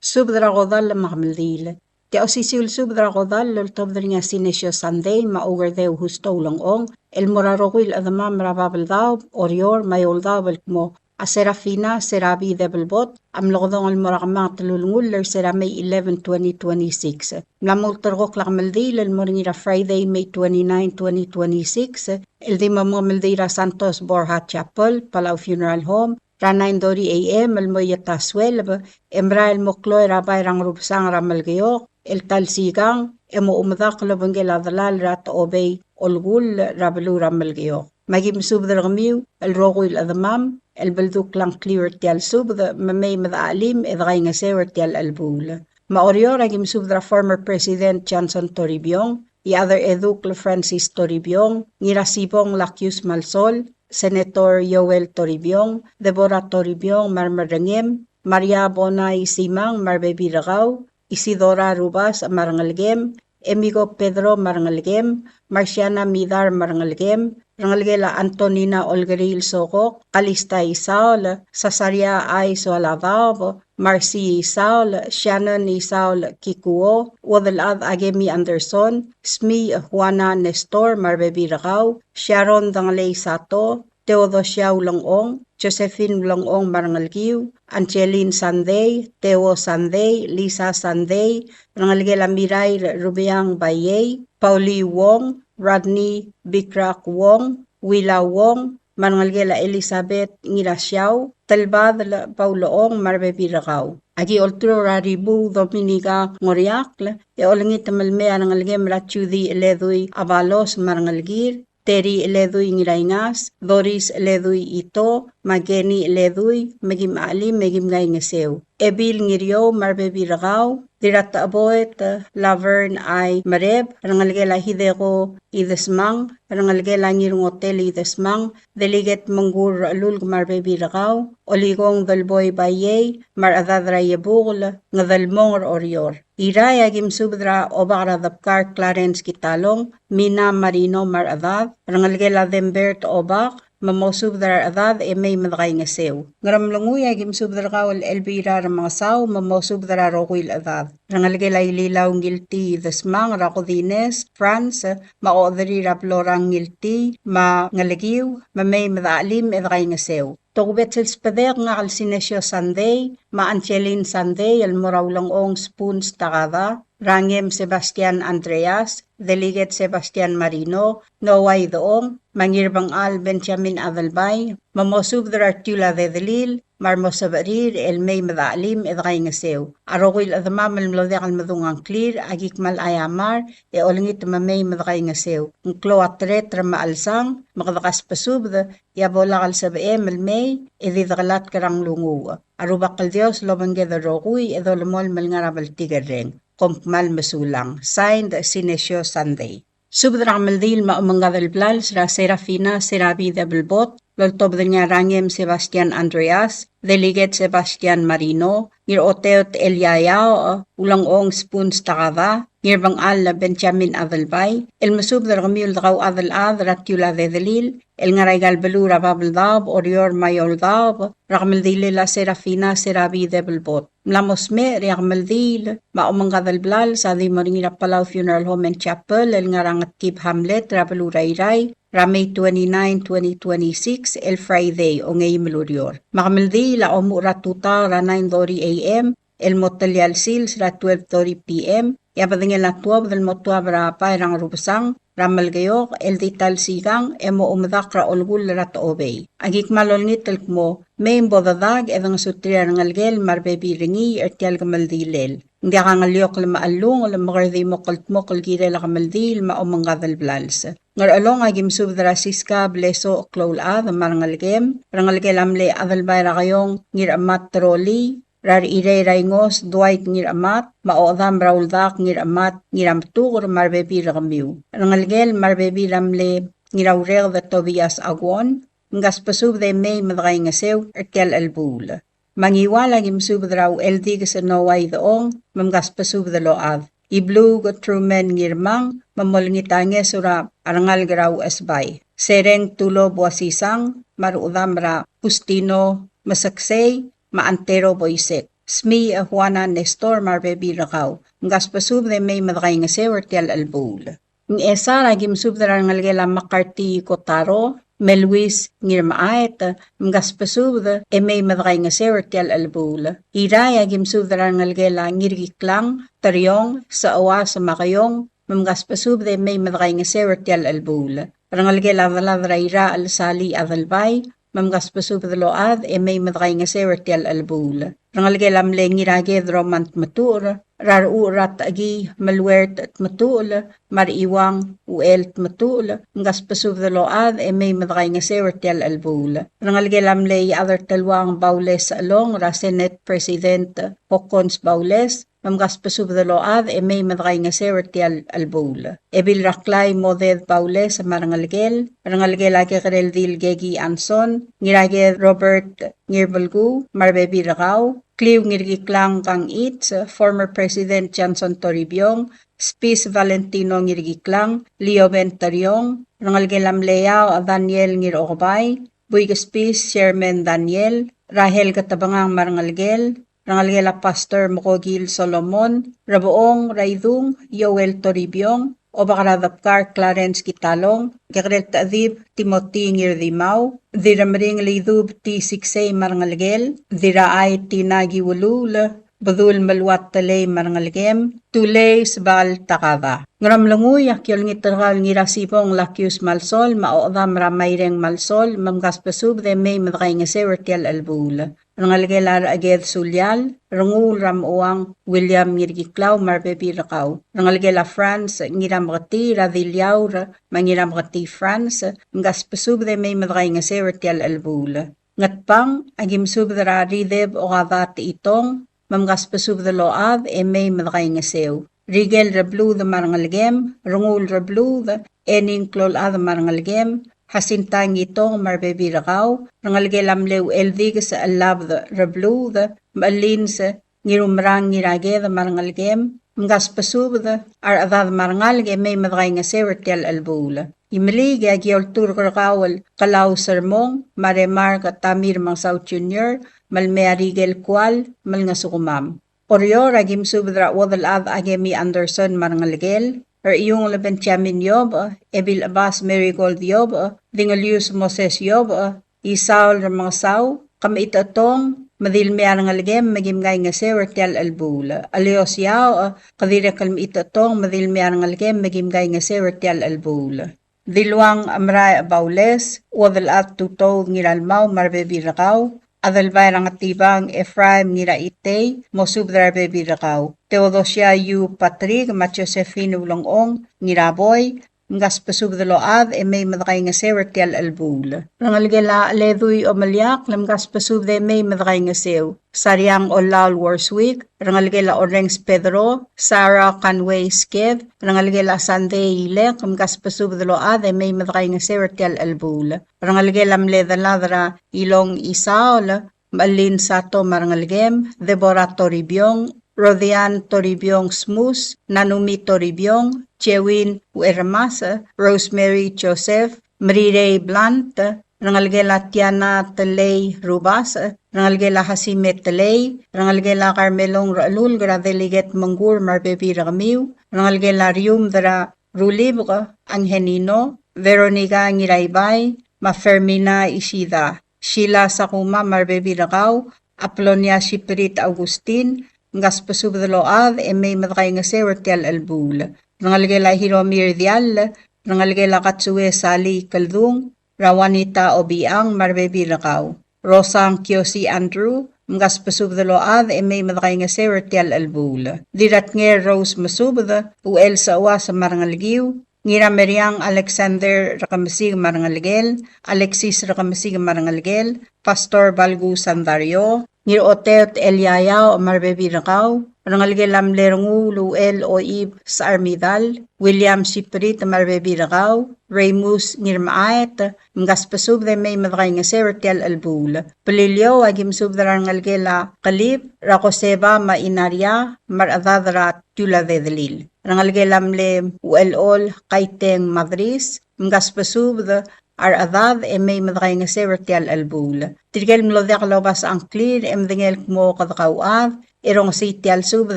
Subed er a kodall me a kemeldiil. Tia osisiu el subed er a kodall el oltobed er ngii a Sinesio Sandei me a Oukerdeu Husto Ulengchong el mo er a rokui el chedemam er a Babeldaob, Oreor me a Eouldaob el kmo a Serafina Serabi Debelbot a mlo kedong el mo er a kemanget el ulengull er se er a May eleven, twenty twenty-six. Mla mo ulterekokl a kemeldiil el mo er ngii er a Friday, May twenty-nine, twenty twenty-six, el di mo mengemeldiil er a Santos Borja Chapel, Palau Funeral Home, er a nine thirty A M el mo er a ta sueleb, e merael el mo kloi er a bai er a Ngerubesang er a Melekeok, el ta el sikang, e mo omedakl el obengkel a delal er a Techobei Olkull er a beluu er a Melekeok. Me aki mesubed er kemiu el rokui el chedemam el beldukl a ngkliu er tia el subed, me mei me dechachelim e dekaingeseu er tia el chelebuul. Me a Oreor aki mesubed er a former President Johnson Toribiong, Iechad er a Edukl Francis Toribiong, Ngirasibong Lakius Malsol, Senator Joel Toribiong, Deborah Toribiong me a remerrengem, Maria Bonai Simang me a rebebil er kau, Isidora Rubas me a rengelekem, Emigo Pedro me a rengelekem, Marciana Midar me a rengelekem, rengelekel a Antonina Olkeriil Sokok, Kalista Isaol, Sasaria Ai Soaladaob, Marcy Isaol, Shannon Isaol Kikuo, Uodelchad Akemi Anderson, Smiich Juana Nestor me a rebebil er kau, Sharon Dengelei Sato, Theodosia Ulengchong, Josephine Ulengchong me a rengelekiu, Angeline Sandei, Theo Sandei, Lisa Sandei, rengelekel a Mirair Rubeang Baiei, Pauli Wong, Rodney Bikrak Wong, Willa Wong, me a rengelekel a Elizabeth Ngirasiau, Telbadel Paulechong me a rebebil er kau. Aki olturur er a Ribuu Dominica Ngoriakl, e olengit me le mei a rengelekem er a Judy Eledui Abalos me a rengelekir, Terry Eledui Ngiraingas, Doris Eledui Ito, me a Kenny Eledui, me kim chelim me kim kaingeseu. Ebil Ngiriou me a rebebil er kau, Dirratecheboet Laverne Ai Mereb, rengelekel a Hideko Idesmang, rengelekel a Ngirngotel Idesmang, Delegate Mengkur Rechelulk me a rebebil er kau, Olikong Delboi Baiei, me a rechedad er a Iebukel, Ngedelmong er Oreor. Irrai aki mesubed er a Obak er a Debkar Clarence Kitalong, Mina Marino me a rechedad, rengelekel a Dembert Obak, me mosubed er a rechedad e mei me dekaingeseu. Ngeremlengui a ki mesubed er kau el Elvira Remengesau, me mosubed er a rokui el chedad. Rengelekel a Ililau Ngiltii Desmang, er a Kodines, France, me a ochederir a Blorang Ngiltii, me a Ngelekiu, me mei me dechelim e dekaingeseu. Tokubets el sbedek ngak el Sinesio Sandei, me a Angeline Sandei, el mo er a Ulengchong Spoons Takada, Rangem Sebastian Andreas, Delegate Sebastian Marino, Noah Idechong, me a Ngirbengchal Benjamin Adelbai, me mosubed er a retiul a dedelil, me a remo sebechir, el mei me dechelim e dekaingeseu. A rokui el chedemam el mlo diak el medung a ngklir, a ki kmal aiamar, e olengit me mei me dekaingeseu. Ng klou a tereter me a chelsang, me kede kasbesubed, e a bo lak el sebechem el mei, e di dekelatk er a nglunguuch. A Rubak el Dios lobengked el rokui, e dolemolem el ngar er a bltikerreng. Kom kmal mesulang. Signed, Sinesio Sandei. Subed er a kemeldiil me a omengkad el blals er a Serafina Serabi Debelbot, el oltobed er ngii a Rangem Sebastian Andreas, Delegate Sebastian Marino, Ngiroteot Elia Iaoch, Ulengchong Spoons Takada, Ngirbengchal Benjamin Adelbai, el mesubed er kemiu el dekauchad el chad er a retiul a dedelil, el ngar er aika el beluu er a Babeldaob, Oreor me a Eouldaob, er a kemeldilel a Serafina Serabi Debelbot. Mla mo smecher e a kemeldiil me a omengkad el blals a di mo er ngii er a Palau Funeral Home and Chapel, el ngar er a Ngetkib Hamlet, er a beluu er a Irrai, er a May twenty-nine, twenty twenty-six, el Friday, ongeim el ureor. Me a kemeldiil a omuchel er a tutau er a nine thirty A M, el mo telia el sils er a twelve thirty P M, e a bedengel a tuobed el mo tuab er a bai er a Ngerubesang, er a Melekeok, el di ta el sikang, e mo omedakl er a olkull er a Techobei. A ki kmal olengit el kmo, mei me bo dedak, e dengesuterir a rengelekel me a rebebil er ngii, er tia el kemeldilel. Ng diak a ngeliokl me a chellungel, me kede di mo kldmokl el kirel a kemeldiil me a omengkad el blals. Ngerchelong a ki mesubed er a Siska Blesoch Kloulchad me a rengelekem, rengelekel a mle Adelbai er a Keiong Ngirchemat Terolii, er a Rechirei er a Ingos Dwight Ngirchemat, me a Ochedam er a Uldak Ngirchemat, Ngirametuker me a rebebil er kemiu. Rengelekel me a rebebil er a mle Ngiraureked Tobias Aguon, mkasbesubed e mei me dekaingeseu er tia el chelebuul. Me a Ngiwal a ki mesubed er a Ucheldikes Noah Idechong, me mkasbesubed el ochad. Ibluuk Truman Ngirmang, me molengit a ngeso er a rengalek er a Uchesbai. Sereng Tulo Buasisang, me a rechedam er a Justino Meseksei, me a Antero Boisek. Smiich Juana Nestor me a rebebil er kau. Mkasbesubed e mei me dekaingeseu er tia el chelebuul. Ngchesar a ki mesubed er a rengelekel a McCarthy Kotaro, me Luis Ngirmechaet, mkasbesubed e mei me dekaingeseu er tia el chelebuul. Irrai a ki mesubed er a rengelekel a Ngirkiklang, Teriong, Sechewas me a Keiong, me mkasbesubed e mei me dekaingeseu er tia el chelebuul. Rengelekel a delad er a Irachel Sali Adelbai, me mkasbesubed el ochad e mei me dekaingeseu er tia el chelebuul. Rengelekel a mle Ngiraked Roman Tmetuchl, er a Rechucher er a Techekii Meluert Tmetuchl, me a Rechiuang Uchel Tmetuchl, mkasbesubed el ochad e mei me dekaingeseu er tia el chelebuul. Rengelekel a mle Iechad er Teluang Baules Sechelong, er a Senate President Hokkons Baules, me mkasbesubed el ochad e mei me dekaingeseu er tia el chelebuul. Ebil er a Klai Moded Baules me a rengelekel, rengelekel a Kekereldil Keki Anson, Ngiraked Robert Ngirbelkuu me a rebebil er kau, Kliu Ngirkiklang Kangichi, former President Johnson Toribiong, Spis Valentino Ngirkiklang, Lioben Teriong, rengelekel a mle Iaoch Daniel Ngirokebai, Buik Spis Sherman Daniel, Rahel Ketebengang me a rengelekel, rengelekel a Pastor Mokokil Solomon, Rebechong Raidung, Joel Toribiong, Obak er a Debkar Clarence Kitalong, Kekerel Techedib Timothy Ngirdimau, Diremering Leidub T. Siksei me a rengelekel, Dirachai Tina Kiuluul, Bedul Meluat Telei me a rengelekem, Tulei Sbal Takada. Ngeremlengui a ki olengit er kau el Ngirasibong Lakius Malsol, me a Ochedam er a Maireng Malsol, me mkasbesubed e mei me dekaingeseu er tia el chelebuul. Rengelekel a Recheked Sulial, Renguul er a Mechuang William Ngirkiklau me a rebebil er kau. Rengelekel a France Ngirameketii, er a Diliaur me a Ngirameketii France, mkasbesubed e mei me dekaingeseu er tia el chelebuul. Ngetbang, a ki mesubed er a Rideb Okada Techitong, me mkasbesubed el ochad e mei me dekaingeseu. Rikel Rebluud me a rengelekem, Renguul Rebluud, Ening Kloulchad me a rengelekem, Jacinta Ngitong me a rebebil er kau, rengelekel a mle Ucheldikes Chelabed Rebluud, me a Lins Ngirumerang Ngiraked me a rengelekem, Mkasbesubed a rechedad me a rengalek e mei me dekaingeseu er tia el chelebuul. Imeliik e aki olturk er kau el Kelau Sermong, me a Remark Tamir Mengesau Junior, me le mei a Rikel Kual, me le ngesukemam. Oreor, aki mesubed er a Uodelchad Akemi Anderson me a rengelekel, er a Iungel Benjamin Iobech, Ebil Chebas Marigold Iobech, Dingelius Moses Iobech, Isaol Remengesau, ke mechitechetong me di le mei a rengelekem me kim kaingeseu er tia el chelebuul. Elios Iaoch, ke dirrek el mechitechetong me di le mei a rengelekem me kim kaingeseu er tia el chelebuul. Diluang Amrae Baules, Uodelchad Tutoud Ngiralmau me a rebebil er kau, Adelbai er a Ngetibang Ephraim Ngiraitei, mosubed er a rebebil er kau. Theodosia Yu Patrick me a Josephine Ulengchong Ngiraboi, mkasbesubed el ochad e mei me dekaingeseu er tia el chelebuul. Rengelekel a Ledui Omeliakl, mkasbesubed e mei me dekaingeseu. Sariang Olaol Worswick, rengelekel a Orrenges Pedro, Sarah Conway Sked, rengelekel a Sunday Ilek, mkasbesubed el ochad e mei me dekaingeseu er tia el chelebuul. Rengelekel a mle delad er a Ilong Isaol, Melin Sato me a rengelekem, Deborah Toribiong, Rodian Toribiong Smus, Nanumi Toribiong, Jewin Uermas, Rosemary Joseph, Merirei Blunt, rengelekel a Tiana Telei Rubas, rengelekel a Hasime Telei, rengelekel a Carmelong Rechelulk er a Delegate Mengkur me a rebebil er kemiu, rengelekel a Riumd er a Rulibek Angelino, Veronica Ngiraibai, me a Fermina Ishida, Sheila Sakuma me a rebebil er kau, Apolonia Siprit Augustin, mkasbesubed el ochad e mei me dekaingeseu er tia el chelebuul. Rengelekel a Hiromi Rdiall, rengelekel a Katsue Sali Keldung, er a Juanita Obichang me a rebebil er kau. Rosang Kiosi Andrew, mkasbesubed el ochad e mei me dekaingeseu er tia el chelebuul. Dirratnger Rose Mesubed, Uchel Seuas me a rengelekiu, Ngirameriang Alexander Rekemesik me a rengelekel, Alexis Rekemesik me a rengelekel, Pastor Balgu Sandario, Ngiroteot Eliaiao me a rebebil er kau, rengelekel a mle Renguul Uchel Oib Secharmidal, William Siprit me a rebebil er kau, Reimus Ngirmechaet, mkasbesubed e mei me dekaingeseu er tia el chelebuul. Beliliou, aki mesubed er a rengelekel a Kelib, er a Koseba me a Inaria, me a rechedad er a Tiuladedelil. Rengelekel a mle Uchelchol Kaiteng Madris, mkasbesubed a rechedad e mei me dekaingeseu er tia el chelebuul. Tirke el mlo diak lobasech a ngklir e medengei el kmo kede kauchad, e rongesii tia el subed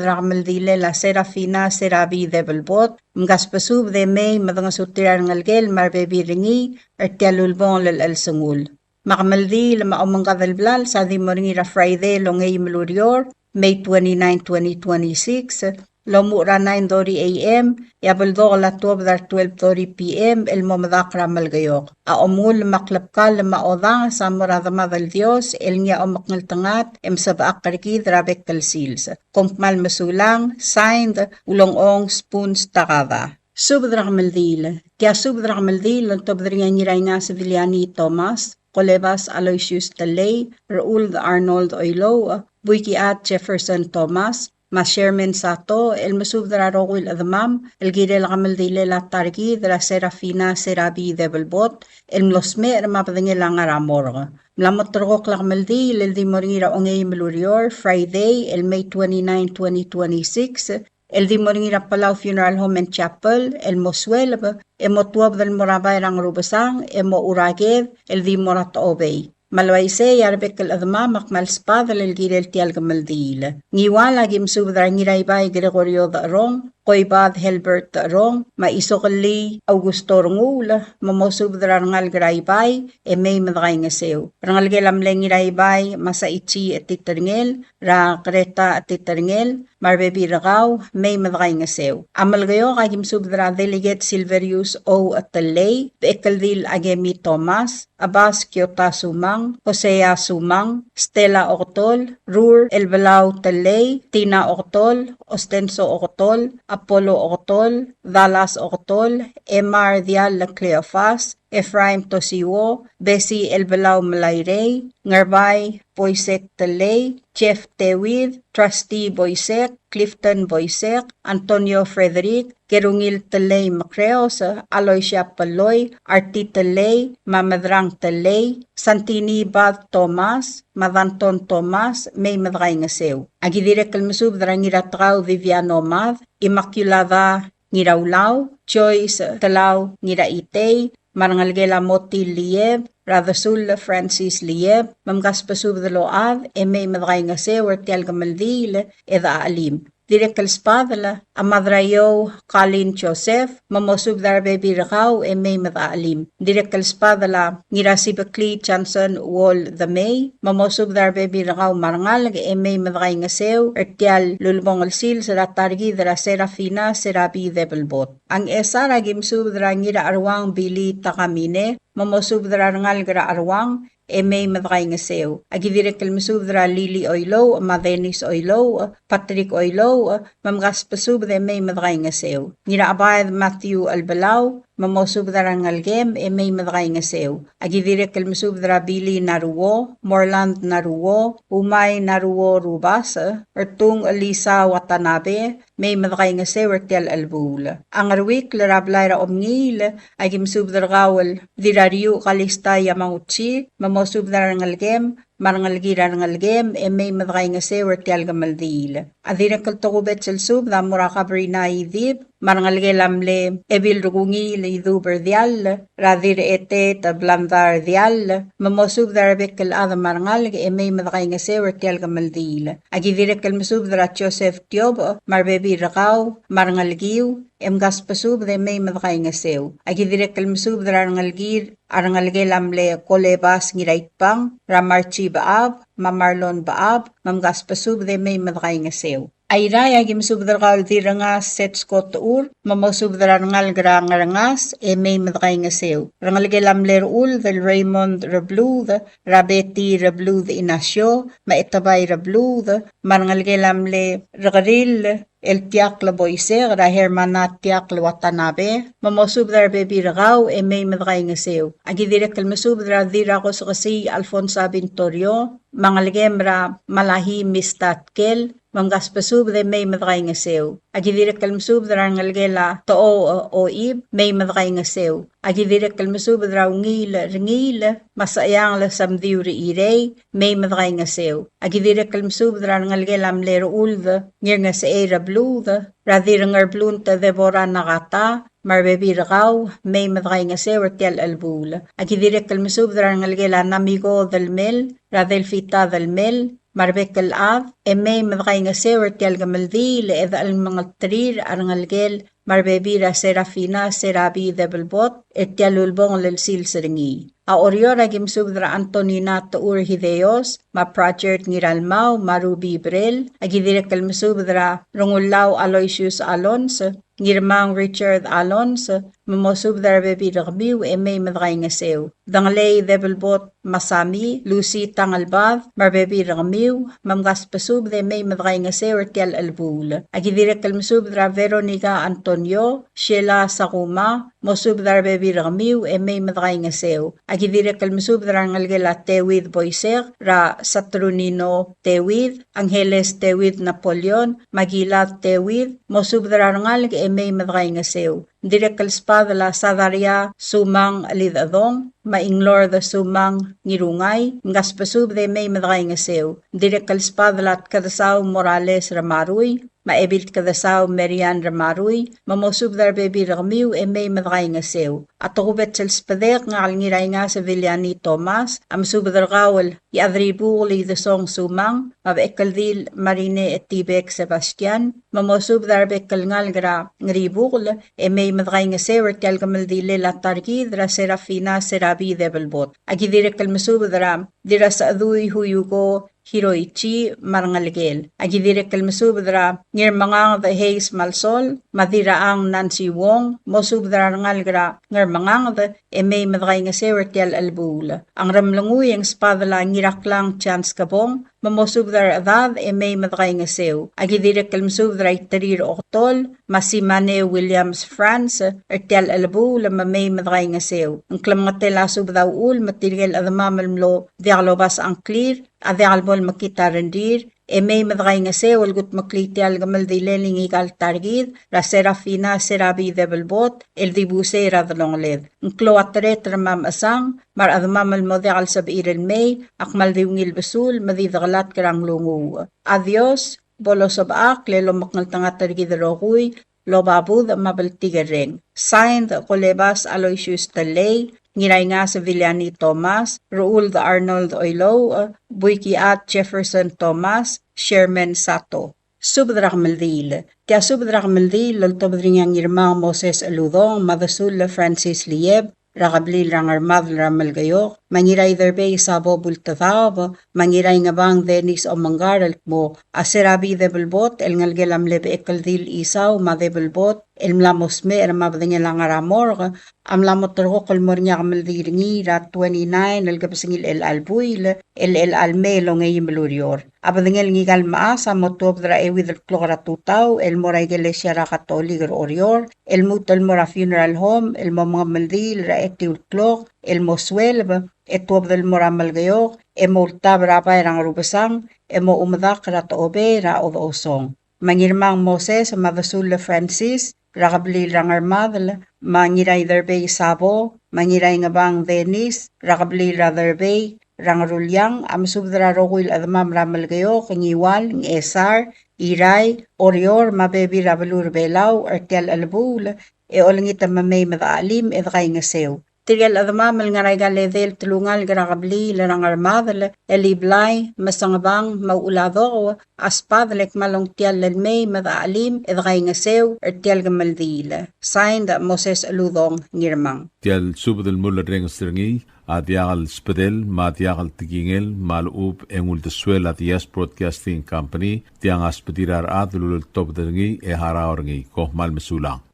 er a kemeldilel a Serafina Serabi Debelbot, mkasbesubed e mei me dengesuterir a rengelekel me a rebebil er ngii er tia el ulebongel el chelsengul. Me a kemeldiil me a omengkad el blals a di mo er ngii er a Friday el ongeim el ureor, May twenty-nine, twenty twenty-six, el omuchel er a nine thirty A M, e a beldokel a tuobed er a twelve thirty P M, el mo medakl er a Melekeok. A omengull me a klebkall me a odanges a mo er a Demad el Dios, el ngii a omekngeltengat, e mesebechakl er kid er a bek el sils. Kom kmal mesulang, signed, Ulengchong Spoons Takada. Subed er a kemeldiil. Tia subed er a kemeldiil el oltobed er ngii a Ngiraingas Viliani Thomas, Kolebas Aloysius Telei, Rechuld Arnold Oilouch, Buikichad Jefferson Thomas, me a Sherman Sato, el mesubed er a rokui el chedemam el kirel a kemeldilel a ta er kid er a Serafina Serabi Debelbot, el mlo smecher me a bedengel a ngar er a morgue. Mla mo terrekokl a kemeldiil el di mo er ngii er a ongeim el ureor, Friday, el May twenty-nine, twenty twenty-six, el di mo er ngii er a Palau Funeral Home and Chapel, el mo sueleb, e mo tuobed el mo er a bai er a Ngerubesang, e mo churaked, el di mo er a Techobei. Me a le uaisei, a rebek el chedemam a kmal sbadel el kirel tia el kemeldiil. Ngiual, aki mesubed er a Ngiraibai Gregorio Decherong, Koibad Helbert Decherong, me a Isokellii Augusto Renguul, me mosubed er a rengalek er a Ibai, e mei me dekaingeseu. Rengelekel a mle Ngiraibai Masaichi Etiterngel, er a Greta Etiterngel, me a rebebil er kau, mei me dekaingeseu. A Melekeok, aki mesubed er a Delegate Silverius O. Telei, Bechekeldil Akemi Thomas, Abbas Kiota Sumang, Hosea Sumang, Stella Oketol, Rur Elbelau Telei, Tina Oketol, Ostenso Oketol, Apollo Oketol, Dallas Oketol, Emar Dial Cleofas, Ephraim Tosiwo, Bessie Elbelau Melairei, Ngerbai Boisek Telei, Jeff Tewid, Trustee Boisek, Clifton Boisek, Antonio Frederick, Kerungil Telei Mekreos, Aloysia Peloi, Arti Telei, me a Medrang Telei, Santini Bad Thomas, me a Danton Thomas, mei me dekaingeseu. Aki dirrek el mesubed er a Ngiratekau Viviano Mad, Immaculada Ngiraulau, Joyce Telau Ngiraitei, me a rengelekel a Moti Lieb, er a Desul Francis Lieb, me mkasbesubed el ochad, e mei me dekaingeseu er tia el kemeldiil e de chelim. Dirrek el sbadel a Madraiou Colin Joseph, me mosubed er a rebebil er kau e mei me de chelim. Dirrek el sbadel a Ngirasibekli Johnson Wall Demei, me mosubed er a rebebil er kau me a rengalek e mei me dekaingeseu er tia el ulebongel el sils er a ta er kid er a Serafina Serabi Debelbot. A Ngchesar, aki mesubed er a Ngiracheruang Billy Takamine, me mosubed er a rengalek er a Cheruang, e mei me dekaingeseu. Aki dirrek el mesubed er a Lily Oilouch, me a Dennis Oilouch, Patrick Oilouch, me mkasbesubed e mei me dekaingeseu. Ngirachebaed Matthew Elbelau, me mosubed er a rengelekem e mei me dekaingeseu. Aki dirrek el mesubed er a Billy Naruo, Morland Naruo, Umai Naruo Rubas, Ertung Elisa Watanabe, mei me dekaingeseu er tia el chelebuul. A Ngeruikl er a blai er a Omngiil, aki mesubed er kau el Dirrariuch Kalista Yamaguchi, me mosubed er a rengelekem, me a rengelekir a rengelekem, e mei me dekaingeseu er tia el kemeldiil. A dirrek el tokubets el subed a mo er a Kabrina Idip, me a rengelekel a mle Ebil Rekungiil Idub er Diall, er a Dirretet Blanda er Diall, me mosubed er a rebek el chad me a rengalek e mei me dekaingeseu er tia el kemeldiil. Aki dirrek el mesubed er a Joseph Tiobech, me a rebebil er kau, me a rengelekiu, e mkasbesubed e mei me dekaingeseu. Aki dirrek el mesubed er a rengelekir, a rengelekel a mle Kolebas Ngiraitbang, er a Marchi Bechab, me a Marlon Bechab, me mkasbesubed e mei me dekaingeseu. Airai, aki mesubed er kau el Dirrengas Setsko Techur, me mosubed er a rengalek er a Ngerengas, e mei me dekaingeseu. Rengelekel a mle Rechuld el Raymond Rebluud, er a Betty Rebluud Inacio, me a Etebai Rebluud, me a rengelekel a mle Rekeril el Tiakl Boisek, er a Hermana Tiakl Watanabe, me mosubed er a rebebil er kau, e mei me dekaingeseu. Aki dirrek el mesubed er a Dirrakosekesii Alfonsa Bintorio, me a ngelekem er a Malahi Mista Tkel, me mkasbesubed e mei me dekaingeseu. Aki dirrek el mesubed er a rengelekel a Toou Oib, mei me dekaingeseu. Aki dirrek el mesubed er a Ungiil Rengiil, me a Secheangel Samdiu Rechirei, mei me dekaingeseu. Aki dirrek el mesubed er a rengelekel a mle Rechuld Ngirngesechei Rebluud, er a Dirrengerblunt Deborah Nakata, me a rebebil er kau, mei me dekaingeseu er tia el chelebuul. Aki dirrek el mesubed er a rengelekel a Namiko Delmel, er a Delfita Delmel, me a rebek el chad, e mei me dekaingeseu er tia el kemeldiil e de chelmengelterir a rengelekel me a rebebil er a Serafina Serabi Debelbot er tia el ulebongel el sils er ngii. A Oreor, aki mesubed er a Antonina Techur Hideos, me a Pratchett Ngiralmau, me a Ruby Brel, aki dirrek el mesubed er a Rengullau Aloysius Alonso, Ngirmang Richard Alonso, me mosubed er a rebebil er kemiu e mei me dekaingeseu. Dengelei Debelbot Masami, Lucy Tangelbad, me a rebebil er kemiu, me mkasbesubed e mei me dekaingeseu er tia el chelebuul. Aki dirrek el mesubed er a Veronica Antonio, Sheila Sakuma, mosubed er a rebebil er kemiu e mei me dekaingeseu. Aki dirrek el mesubed er a rengelekel a Tewid Boisek, er a Saturnino Tewid, Angeles Tewid Napoleon, me a Kilad Tewid, mosubed er a rengalek e mei me dekaingeseu. Dirrek el sbadel a Sadaria Sumang Elidechedong, me a Inglord Sumang Ngirungai, mkasbesubed e mei me dekaingeseu. Dirrek el sbadel a Tkedesau Morales Ramarui, me a Ebil Tkedesau Marian Ramarui, me mosubed er a rebebil er kemiu e mei me dekaingeseu. A tokubets el sbedek ngak el Ngiraingas Viliani Thomas, a mesubed er kau el Iechadribukel Idesong Sumang, me a Bechekeldil Marine Etibek Sebastian, me mosubed er a rebek el ngalek er a Ngeribukel, e mei me dekaingeseu er tia el kemeldilel a ta er kid er a Serafina Serabi Debelbot. Aki dirrek el mesubed er a Dirrasechedui Huyuko Hiroichi me a rengelekel. Aki dirrek el mesubed er a Ngirmenganged Hayes Malsol, me a Dirrachang Nancy Wong, mosubed er a rengalek er a Ngirmenganged, e mei me dekaingeseu er tia el chelebuul. A Ngeremlengui e ng sbadel a Ngiraklang Chance Kebong, me mosubed er a rechedad e mei me dekaingeseu. Aki dirrek el mesubed er a Iterir Oktol, me a Simane Williams France, er tia el chelebuul me mei me dekaingeseu. Ng klemengetel a subed a uchul me tirke el chedemam el mlo diak lobasech a ngklir, a diak lebo lemekngit a rengrir, e mei me dekaingeseu el kudmeklii tia el kemeldiil er ngika el ta er kid, er a Serafina Serabi Debelbot, el dibus er a delongeled. Ng klou a tereter me a mechesang, me a rechedemam el mo diak el sebechir el mei, a kmal di ungil besul, me di dekelatk er a nglunguuch. A Dios bo losebechakl e lomekngeltengat er kid el rokui, loba budech me a bltikerreng. Signed, Kolebas Aloysius Telei, Ngiraingas Viliani Thomas, Rechuld Arnold Oilouch, Buikiad Jefferson Thomas, Sherman Sato. Subed er a kemeldiil. Tia subed er a kemeldiil el oltobed er ngii a Ngirmang Moses Uludong, me a Desull Francis Lieb, er a kebliil er a Ngermadel er a Melekeok, me a Ngiraiderbei Sabo Bultedaob, me a Ngiraingebang Dennis Omengkar el kmo a Serabi Debelbot el ngelekel a mle Bechekeldil Isau me a Debelbot el mla mo smecher me a bedengel a ngar er a morgue a mla mo terrekokl el mo er ngii a kemeldiil er ngii er a twenty-nine el kebesengil er chelecha el buil el chelecha el mei el ongeim el ureor. A bedengel ngika el mechas a mo tuobed er a euid el klok er a tutau el mo er a ikelesia er a Katolik er Oreor, el lmuut el mo er a funeral home el mo mengemeldiil er a etiu el klok el mo sueleb, e tuobed el mo er a Melekeok e mo ultab er a bai er a Ngerubesang e mo omedakl er a Techobei er a Odechosong. Me a Ngirmang Moses me a Desull Francis er a kebliil er a Ngermadel, me a Ngiraiderbei Sabo, me a Ngiraingebang Dennis er a kebliil er a Derbei er a Ngeruliang, a mesubed er a rokui el chedemam er a Melekeok, Ngiwal, Ngchesar, Irrai, Oreor, me a bebil er a beluu er a Belau er tia el chelebuul, e olengit me mei me dechelim e dekaingeseu. Tirke el chedemam el ngar er aika el edei el telungalek er a kebliil er a Ngermadel, el Iblai, Mesengebang, me a Uladokeu, a sbadel e kmal ongtiall el mei me dechelim e dekaingeseu er tia el kemeldiil. Signed, Moses Uludong Ngirmang. Tia el subed el mulerrenges er ngii a diak el sbedel me a diak el tekingel me a lechub e ng uldesuel a Diaz Broadcasting Company, tiang a sbedir a rechad el uleltobed er ngii e harau er ngii. Kom kmal mesulang.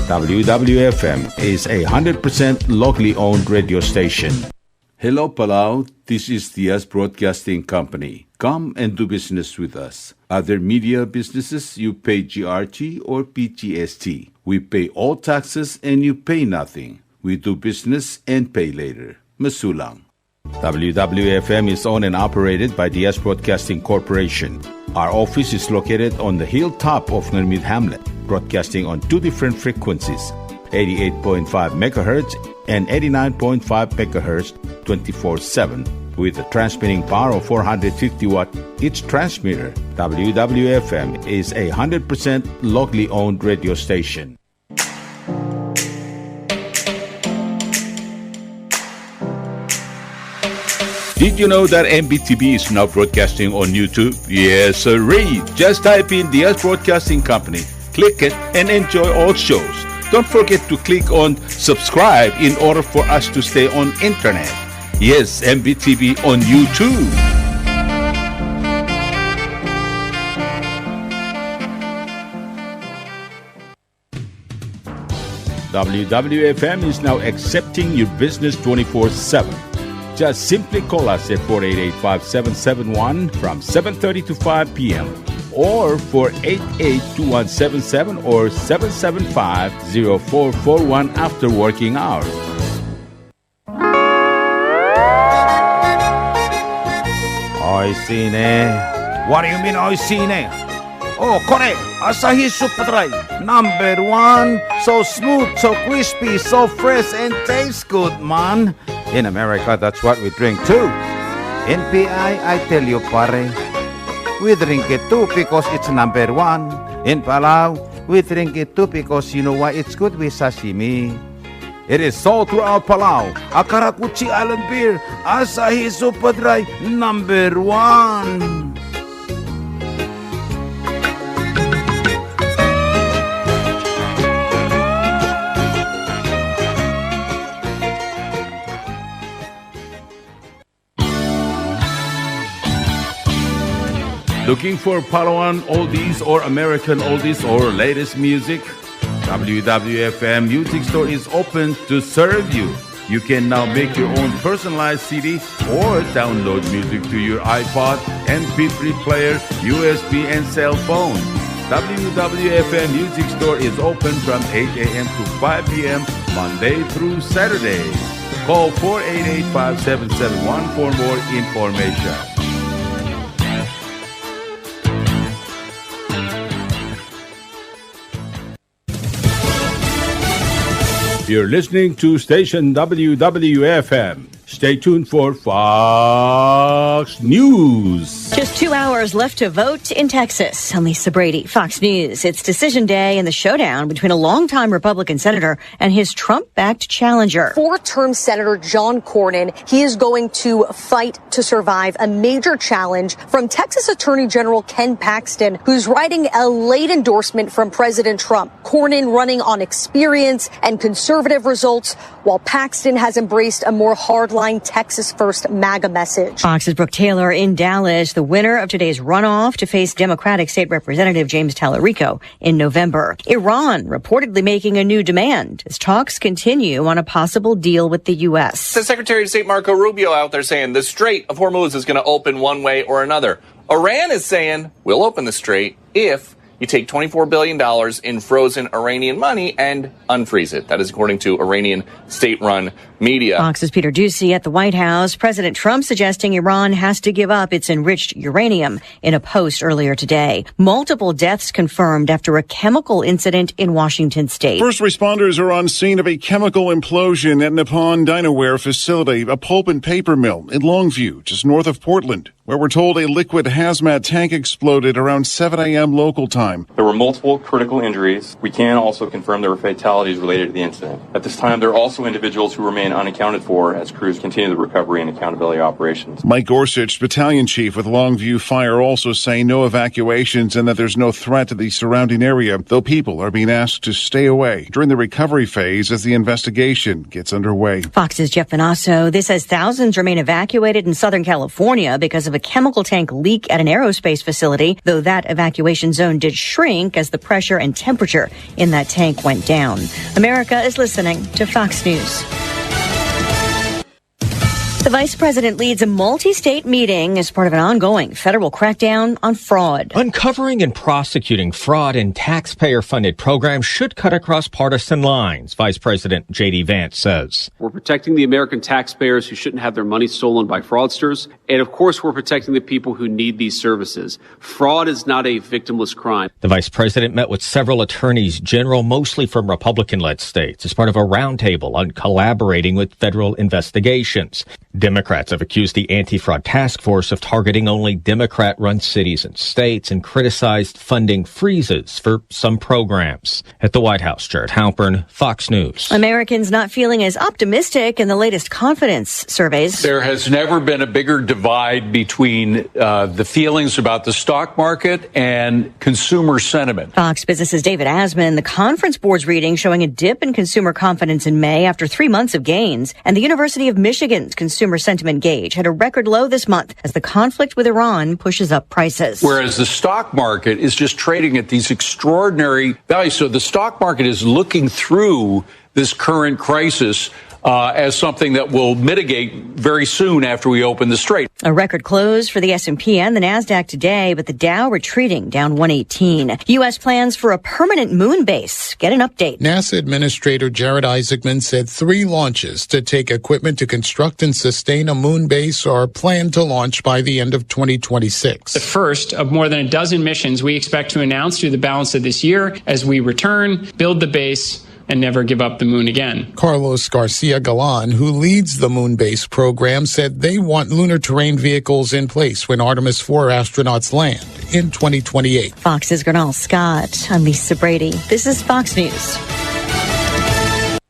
W W F M is a hundred percent locally owned radio station. Hello, Palau. This is Diaz Broadcasting Company. Come and do business with us. Other media businesses, you pay G R T or P G S T. We pay all taxes and you pay nothing. We do business and pay later. Mesulang. W W F M is owned and operated by Diaz Broadcasting Corporation. Our office is located on the hilltop of Ngermid Hamlet, broadcasting on two different frequencies, eighty-eight point five megahertz and eighty-nine point five megahertz, twenty-four seven, with a transmitting power of four hundred fifty watt each transmitter. W W F M is a hundred percent locally owned radio station. Did you know that M B T V is now broadcasting on YouTube? Yes, sirree. Just type in Diaz Broadcasting Company, click it, and enjoy all shows. Don't forget to click on subscribe in order for us to stay on internet. Yes, M B T V on YouTube. W W F M is now accepting your business twenty-four seven. Just simply call us at four eight eight, five seven seven one from seven thirty to five p m or four eight eight, two one seven seven or seven seven five, zero four four one after working hours. Oishii ne. What do you mean, oishii ne? Oh, kore, Asahi Super Dry, number one. So smooth, so crispy, so fresh, and tastes good, man. In America, that's what we drink too. In P I, I tell you, pare, we drink it too because it's number one. In Palau, we drink it too because you know why? It's good with sashimi. It is sold throughout Palau. A karakuchi island beer, Asahi Super Dry, number one. Looking for Palauan oldies or American oldies or latest music? W W F M Music Store is open to serve you. You can now make your own personalized C D or download music to your iPod, M P three player, U S B, and cell phone. W W F M Music Store is open from eight a.m. to five p.m. Monday through Saturday. Call four eight eight, five seven seven one for more information. You're listening to station W W F M. Stay tuned for Fox News. Just two hours left to vote in Texas. I'm Lisa Brady, Fox News. It's decision day in the showdown between a longtime Republican senator and his Trump-backed challenger. Four-term Senator John Cornyn, he is going to fight to survive a major challenge from Texas Attorney General Ken Paxton, who's riding a late endorsement from President Trump. Cornyn running on experience and conservative results, while Paxton has embraced a more hardline Texas First MAGA message. Fox's Brooke Taylor in Dallas, the winner of today's runoff to face Democratic State Representative James Talarico in November. Iran reportedly making a new demand as talks continue on a possible deal with the U S. The Secretary of State Marco Rubio out there saying the Strait of Hormuz is gonna open one way or another. Iran is saying, "We'll open the strait if you take twenty-four billion dollars in frozen Iranian money and unfreeze it." That is according to Iranian state-run media. Fox's Peter Doocy at the White House. President Trump suggesting Iran has to give up its enriched uranium in a post earlier today. Multiple deaths confirmed after a chemical incident in Washington State. First responders are on scene of a chemical implosion at Nippon Dynaware facility, a pulp and paper mill in Longview, just north of Portland, where we're told a liquid hazmat tank exploded around seven a.m. local time. There were multiple critical injuries. We can also confirm there were fatalities related to the incident. At this time, there are also individuals who remain unaccounted for as crews continue the recovery and accountability operations. Mike Gorsuch, battalion chief with Longview Fire, also saying no evacuations and that there's no threat to the surrounding area, though people are being asked to stay away during the recovery phase as the investigation gets underway. Fox's Jeff Monosso. This as thousands remain evacuated in Southern California because of a chemical tank leak at an aerospace facility, though that evacuation zone did shrink as the pressure and temperature in that tank went down. America is listening to Fox News. The vice president leads a multi-state meeting as part of an ongoing federal crackdown on fraud. Uncovering and prosecuting fraud in taxpayer-funded programs should cut across partisan lines, Vice President J D Vance says. We're protecting the American taxpayers who shouldn't have their money stolen by fraudsters. And of course, we're protecting the people who need these services. Fraud is not a victimless crime. The vice president met with several attorneys general, mostly from Republican-led states, as part of a roundtable on collaborating with federal investigations. Democrats have accused the anti-fraud task force of targeting only Democrat-run cities and states and criticized funding freezes for some programs. At the White House, Jared Halpern, Fox News. Americans not feeling as optimistic in the latest confidence surveys. There has never been a bigger divide between, uh, the feelings about the stock market and consumer sentiment. Fox Business's David Asman. The Conference Board's reading showing a dip in consumer confidence in May after three months of gains. And the University of Michigan's consumer sentiment gauge had a record low this month as the conflict with Iran pushes up prices. Whereas the stock market is just trading at these extraordinary values. So the stock market is looking through this current crisis, uh, as something that will mitigate very soon after we open the strait. A record close for the S and P and the Nasdaq today, but the Dow retreating, down one eighteen. U S plans for a permanent moon base. Get an update. NASA Administrator Jared Isaacman said three launches to take equipment to construct and sustain a moon base are planned to launch by the end of twenty twenty-six. The first of more than a dozen missions we expect to announce through the balance of this year as we return, build the base, and never give up the moon again. Carlos Garcia Galan, who leads the moon base program, said they want lunar terrain vehicles in place when Artemis four astronauts land in twenty twenty-eight. Fox's Gurnal Scott. I'm Lisa Brady. This is Fox News.